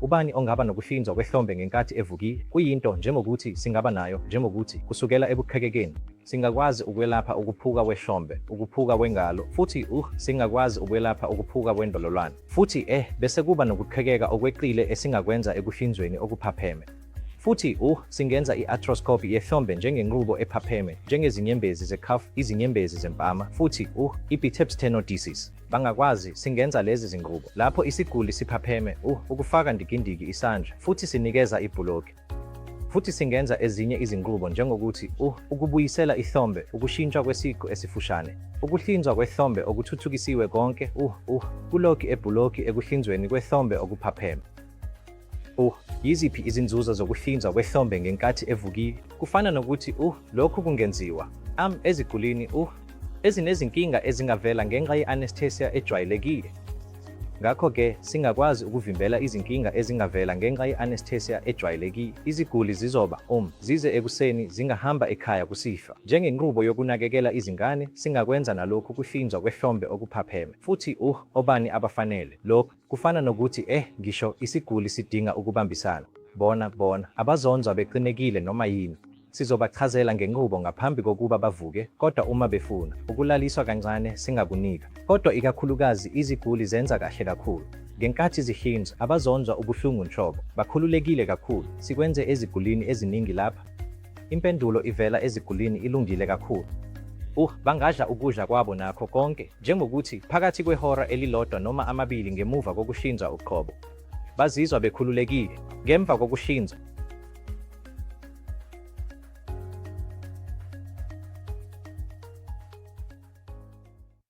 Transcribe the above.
Ubani ongaba nokuhlinzwa kwehlombe ngenkathi evukile? Kuyinto njengokuthi singaba nayo, njengokuthi, kusukela ekuqhekekeni. Singakwazi ukwelapha ukuphuka kwehlombe, ukuphuka kwengalo, futhi singakwazi ukwelapha ukuphuka kwendololwane. Futhi, bese kuba nokuqhekeka okweqile esingakwenza ekuhlinzweni okuphapheme. Futhi, singenza i-arthroscopy yehlombe njengenqubo ephapheme, njengezinyembezi ze-cuff, izinyembezi zempama, futhi, i-biceps tenodesis. Bangakwazi, singenza lezi zinqubo. Lapho isiguli siphapheme, ukufaka ndikindiki isandla, futhi sinikeza ibhuloki. Futhi singenza ezinye izinqubo njengokuthi, ukubuyisela ihlombe, ukushintshwa kwesiqu esifushane, ukuhlinzwa kwehlombe okuthuthukisiwe konke, kuloki ebhuloki ekuhlinzweni kwehlombe okuphapheme. Yiziphi izinzuzo zokuhlinzwa kwehlombe ngenkathi evukile? Kufana nokuthi, lokhu kungenziwa, ezigulini, ezinezinkinga ezingavela ngenxa ye-anesthesia ejwayelekile. Ngakho-ke, singakwazi ukuvimbela izinkinga ezingavela ngenxa ye-anesthesia ejwayelekile. Iziguli zizoba, zize ekuseni, zingahamba ekhaya kusihlwa. Njengenqubo yokunakekela izingane, singakwenza nalokhu kuhlinzwa kwehlombe okuphapheme. Futhi, obani abafanele? Lokhu. Kufana nokuthi, ngisho, isiguli sidinga ukubambisana. Bona, bona, abazonzwa bexinekile noma yini. Sizobachazela ngenqubo ngaphambi kokuba bavuke, kodwa uma befuna ukulaliswa kancane, singakunika. Kodwa ikakhulukazi iziguli zenza kahle kakhulu. Ngenkathi zihlinzwa, abazonzwa ubuhlungu nhlobo. Bakhululekile kakhulu. Sikwenze ezigulini eziningi lapha. Impendulo ivela ezigulini ilungile kakhulu. Bangadla ukudla kwabo nakho konke, njengokuthi, phakathi kwehora elilodwa noma amabili ngemuva kokuhlinzwa uqobo. Bazizwa bekhululekile ngemva kokuhlinzwa.